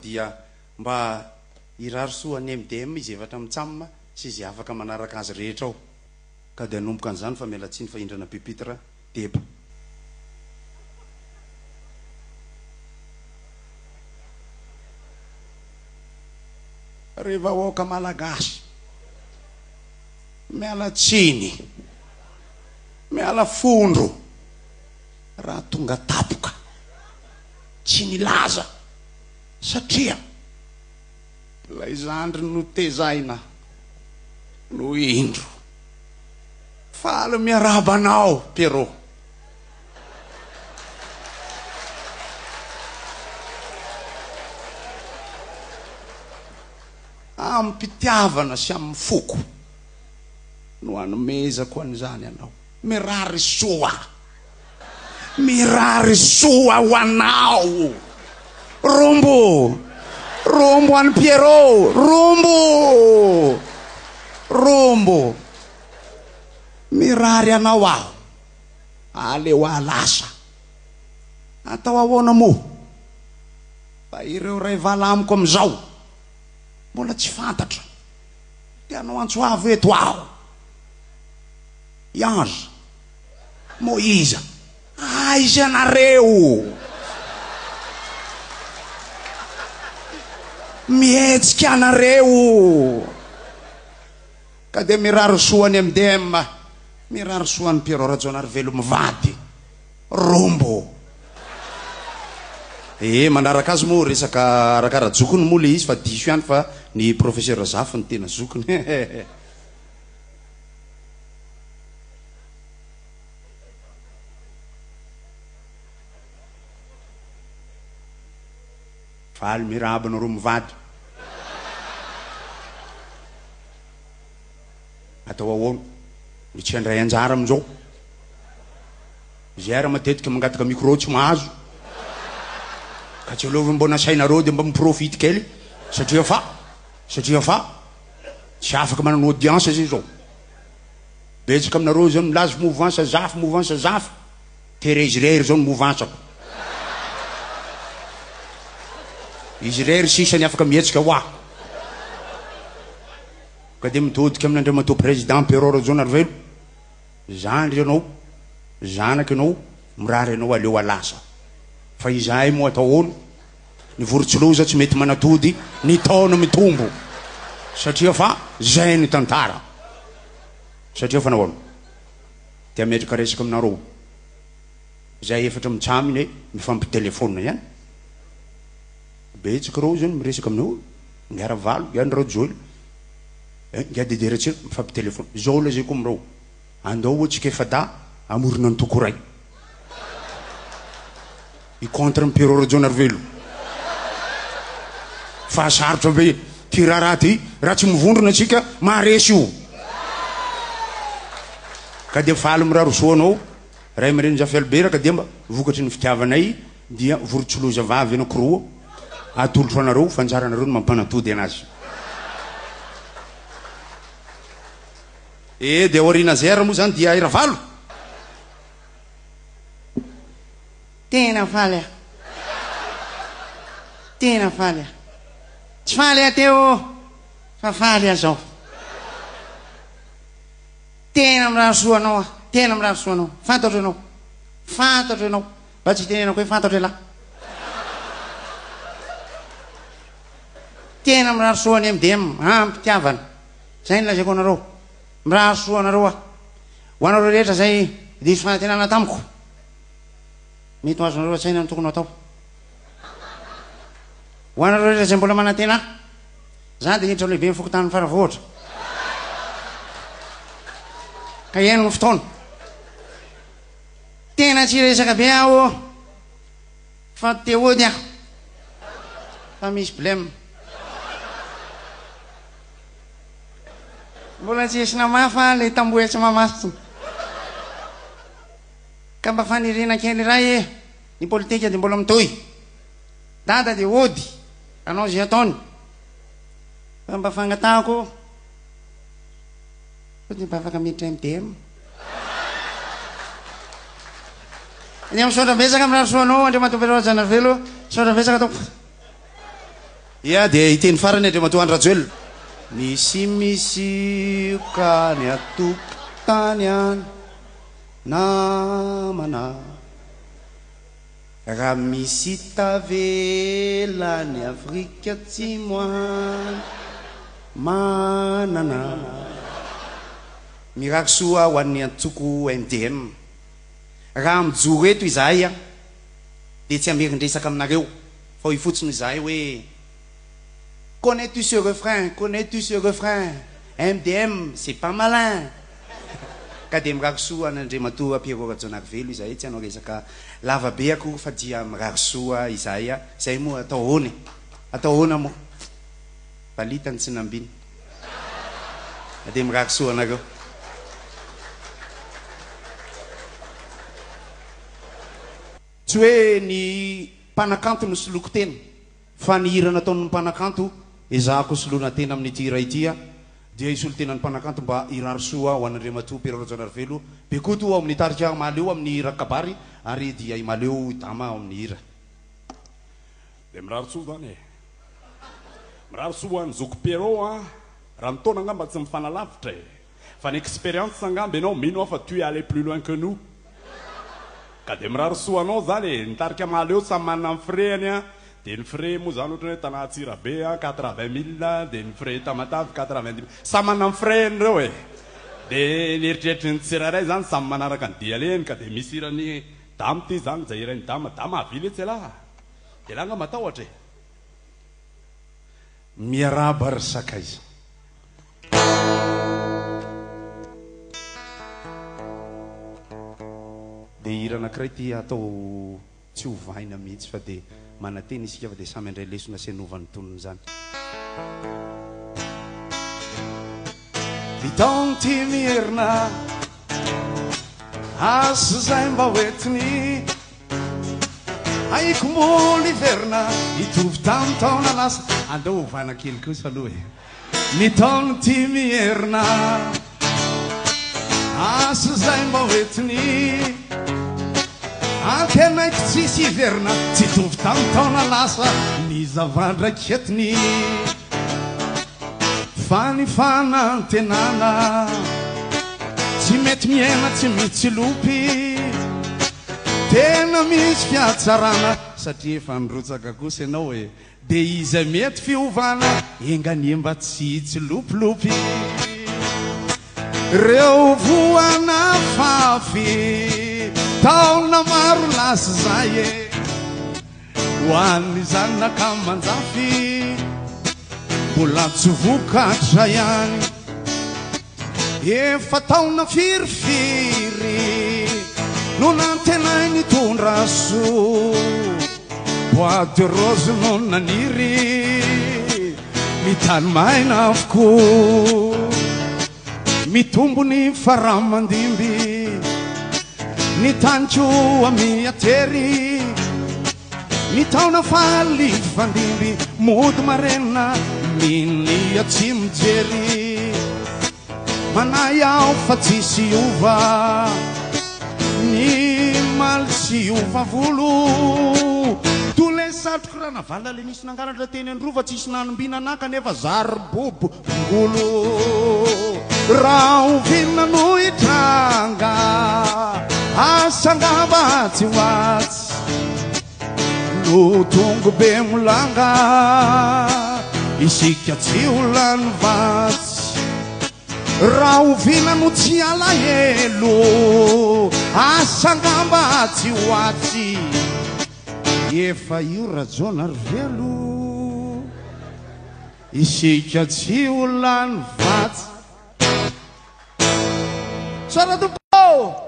Dia mba hirary soa an'i MDM izy efatra mitsam sy izay afaka manaraka azy rehetra ao. Ka dia hanomboka an'izany fa miala tsiny fa hindrana pupitre deba. Ry vahoaka malagasy, miala tsiny, miala fondro raha tonga tapoka tsy nilaza satria ilay zandry notezaina no indro faly miarahaba anao Pierrot. Amim-pitiavana sy amin'ny foko no anomezako an'izany anao. Mirary soa. Mirary soa ho anao. Rombo. Rombo an'i Pierrot. Rombo. Rombo. Mirary anao aho. Aleo aho lasa. Atao ahoana moa? Fa ireo iray vala amiko amin'izao mbola tsy fantatra. Te hanao antso avo eto aho. I Ange, Moiza, aiza ianareo? Mihetsika anareo. Ka dia mirary soa an'i MDM, mirary soa an'i Pierrot Rajaonarivelo mivady. Rombo. Ee, manaraka azy moa resaka arakara-jokiny moa le izy fa diso ihany fa ny Professeur Zafy no tena zokiny. Faly miarahaba anareo mivady. Atao ahoana ny tsy handray anjara amin'izao? Izay ary matetika mangataka micro tsy mahazo. Ka tsy aleo ve mba nasainareo dia mba mi-profite kely satria fa satria fa tsy afaka manana audience zay zao. Betsaka aminareo zao milaza mouvance Zafy mouvance Zafy. Terezy irery zao ny mouvance-ko. Izy irery sisa ny afaka mihetsika ho ahy. Ka dia mitodika amin'Andriamatoa Président Pierrot Rajaonarivelo, zandry ianao, zanaka ianao, mirary anao aleo alasa. Fa izahay moa atao ahoana? Ny vorontsiloza tsy mety manatody, ny taona mitombo. Satria fa zay ny tantara. Satria fa nahoana? Te hametraka resaka aminareo. Zahay efatra mitsamy anie mifampitelephone ihany. Betsaka reo zany miresaka aminao, Ingahy Ravalo, Ingahy Rajoelina, Ingahy Didier Ratsiraka, mifampitelephone. Zao lazaiko aminareo, andao ho'a tsika efa-dahy hamorona antoko iray. Hi contre an'i Pierrot Rajaonarivelo. Fa sarotra be ty raharaha ty, raha tsy mivondrona tsika, maharesy io. Ka dia faly mirary soa anao Ray aman-dreny Zafy Albert ka dia mba vokatry ny fitiavanay dia vorontsiloza vavy anakiroa atolotro anareo fa anjaranareo ny mampanatody anazy. Eh dia aorian'izay ary moa izany dia i Ravalo. Tena faly aho. Tena faly aho. Tsy faly aho teo fa faly aho zao. Tena mirary soa anao aho. Tena mirary soa anao. Fantatro ianao. Fantatro ianao. Mba tsy hitenenako hoe fantatro ialahy. Tena mirary soa an'i MDM. Am-pitiavana. Izay no lazaiko anareo. Mirary soa anareo aho. Ho anareo rehetra izay diso fanantenana tamiko. Mety ho azonareo an-tsaina ny tokony ho atao. Ho anareo rehetra izay mbola manantena ahy. Za dia hiditra lehiben'ny fokontanin'i Faravohitra. Ka eny ny fotoana. Tena tsy hiresaka be aho fa te hody aho. Fa misy blem. Mbola tsy hisy namafa ilay tamboho etsy Mahamasina. Ka mba faniriana kely iray e, ny politika dia mbola mitohy. Dada dia hody hanao izay ataony. Fa mba fangatahako sao dia mba afaka miditra MDM. Dia misaotra betsaka mirary soa anao Andriamatoa Pedro Rajaonarivelo. Misaotra betsaka tompoko. Ia, dia hiteny farany Andriamatoa Andry Rajoelina. Misy misioka any an-tokotany any namana. Raha misy tavela any Afrika Atsimo any manana. Mirary soa ho an'ny antoko MDM. Raha mijoro eto izahay dia tsy hamerin-dresaka aminareo fa hoy fotsiny izahay hoe Connais-tu ce refrain, connais-tu ce refrain, MDM, c'est pas malin! Ka dia mirary soa an'Andriamatoa Pierrot Rajaonarivelo izahay, tsy hanao resaka lava be akory fa dia mirary soa izahay a! Izay moa atao ahoana e? Atao ahoana moa? Balita ny tsy nambina. Dia mirary soa anareo. Tsy hoe ny mpanakanto no soloiko tena fa ny hira nataon'ny mpanakanto ezahako soloina tena amin'ity hira ity dia hisolo tena ny mpanakanto mba hirary soa ho an'Andriamatoa Pierrot Rajaonarivelo Bekoto ao amin'ny tarika Mahaleo amin'ny hira kabary ary dia i Mahaleo Dama ao amin'ny hira. Dia mirary soa zany e. Mirary soa ho an'i zoky Pierrot a. Raha ny taona angamba tsy mifanalavitra e. Fa ny expérience angamba ianao mino aho fa tu es allé plus loin que nous. Ka dia mirary soa anao zany e. Ny tarika Mahaleo samy manana ny frais-ny a. Dia ny frais moa zany ohatra hoe Tana Antsirabe a quatre-vingt mille, dia ny frais Tamatave quatre-vingt-dix mille. Samy manana ny frais-ny ireo e. Dia ny eritreritry ny tsirairay zany samy manaraka ny dia alehany ka dia misy hiran'i Dama ity zany izay hirain'i Dama. Dama avia letsy elah. Elah nga matahotra e. Miarahaba ry sakaiza. Dia hira anankiray ity atao tsy hovaina mihitsy fa dia manantena isika fa dia samy handray lesona sy hanova ny tonon'izany. Ny taon'ity miherina asa izay mba hoentiny Haiko mbola hiverina hitovy tamin'ny taona lasa. Andao hovana kely kosa aloha e. Ny taon'ity miherina asa izay mba hoentiny Antenaiko tsisy hiverina tsy hitovy tamin'ny taona lasa ny zava-draiketiny Fa ny fanantenana tsy mety mihena tsy mitsilopy Tena misy fihatsarana satria efa nirotsaka kosa ianao e Dia izay mety fiovana enga anie mba tsy hitsilopilopy Reo voa nafafy taona maro lasa izay e Ho an'ny zanaka aman-jafy mbola tsy vokatra ihany Efa taona firifiry no nantenainy hitondra soa Bois de rose no naniry, ny tany maina avokoa Mitombo ny faramandimby, ny tany koa miha-tery Ny taona faly fandimby mody marenina minia tsy mijery Manahy aho fa tsisy hiova ny maly tsy hiova volo Toa le satroko ranavalona le nisy nangalatra teny androva tsisy nanombina anah kanefa zary bobo ngolo Rahoviana no hitranga asa angamba tsy ho atsy No tongo be molanga isika tsy ho lany vatsy Rahoviana no tsy alahelo asa angamba tsy ho atsy Efa io Rajaonarivelo Isika tsy ho lany vatsy. Misaotra tompoko ô!